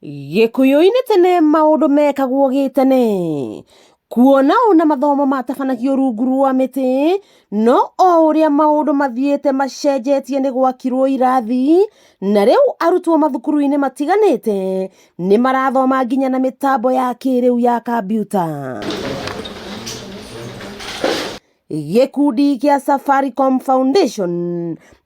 Gĩkũyũ-inĩ tene maũndũ mekagwo gĩtene kuona ũna mathomo matabanagio rungu rwa mĩtĩ no o ũrĩa maũndũ mathiĩte macenjetie nĩ gwakirwo irathi na rĩu arutwo mathukuru-inĩ matiganĩte nĩ marathoma nginya na mĩtambo ya kĩrĩu ya kambiuta. Gĩkundi kĩa Safaricom Foundation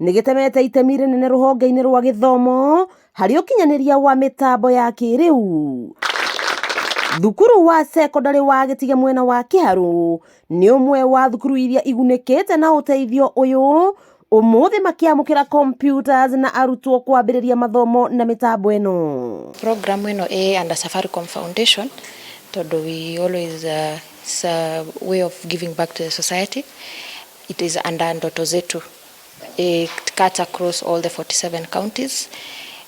nĩ gĩtemete itemi rĩnene rũhonge-inĩ rwa gĩthomo harĩ ũkinyanĩria wa mĩtambo ya kĩrĩu. Thukuru wa cekondarĩ wa Gĩtige mwena wa Kĩharũ nĩ ũmwe wa thukuru iria igunĩkĩte na ũteithio ũyũ ũmũthĩ makĩamũkĩra computers na arutwo kwambĩrĩria mathomo na mĩtambo ĩno. Program ĩno ĩ under Safaricom Foundation tondũ we always it's a way of giving back to the society. It is under Ndoto Zetu. It cuts across all the 47 counties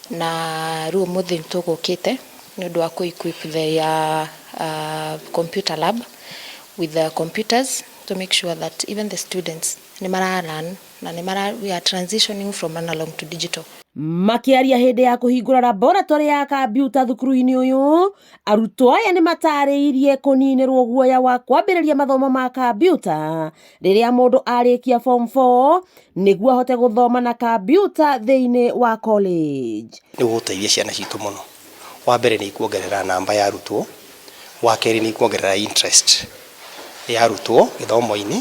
na rĩu ũmũthĩ nĩtũgũkĩte nĩ ũndũ wa kũ-equip the computer lab with the computers to make sure that even the students nĩ mara learn na nĩ mara we are transitioning from analog to digital. Makĩaria hĩndĩ ya kũhingũra laboratory ya kambiuta thukuru-inĩ ũyũ, arutwo aya nĩ matarĩirie kũninĩrwo guoya wa kwambĩrĩria mathomo ma kambiuta rĩrĩa mũndũ arĩkia form 4 nĩguo ahote gũthoma na kambiuta thĩinĩ wa college. Nĩ gũgũteithia ciana citũ mũno. Wa mbere nĩ ikuongerera namba ya arutwo, wa kerĩ nĩ ikuongerera interest ya arutwo gĩthomo-inĩ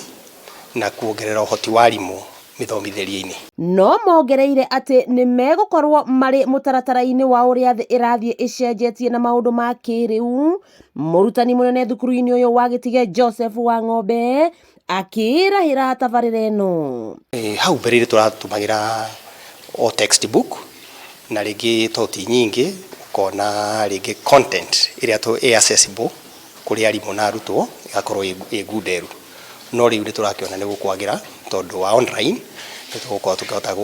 na kuongerera ũhoti wa arimũ mĩthomithĩrie-inĩ. No mongereire atĩ nĩ megũkorwo marĩ mũtaratara-inĩ wa ũrĩa thĩ ĩrathiĩ ĩcenjetie na maũndũ ma kĩrĩu. Mũrutani mũnene thukuru-inĩ ũyũ wa Gĩtige Joseph Wang'ombe akĩĩrahĩra tabarĩra ĩno. Hau mbere tũratũmagĩra o textbook na rĩngĩ to ti nyingĩ, ũkona rĩngĩ content ĩrĩa ĩ accessible kũrĩ arimũ na arutwo ĩgakorwo ĩ ngunderu. No rĩu nĩ tũrakĩona nĩ gũkwagĩra tondũ wa online nĩ tũgũkorwo tũkĩhota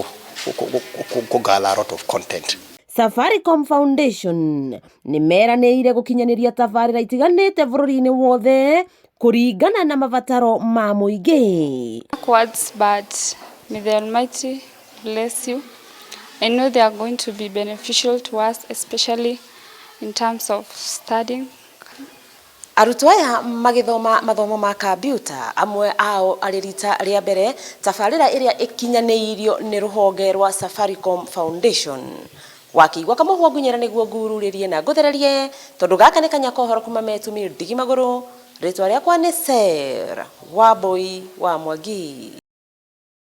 kũ gather a lot of content. Safaricom Foundation nĩ meranĩire gũkinyanĩria tabarĩra itiganĩte bũrũri-inĩ wothe kũringana na mabataro ma mũingĩ. Backwards, but may the Almighty bless you. I know they are going to be beneficial to us, especially in terms of studying. Arutwo aya magĩthoma mathomo ma kambiuta amwe ao arĩ rita rĩa mbere tabarĩra ĩrĩa ĩkinyanĩirio nĩ rũhonge rwa Safaricom Foundation. Wakĩigua kamũhwa ngunyĩra nĩguo ngururĩrie na ngũthererie tondũ gaka nĩ kanya ka ũhoro kuma metumi ndigi magũrũ. Rĩtwa rĩakwa nĩ Sarah Wambui wa Mwangi.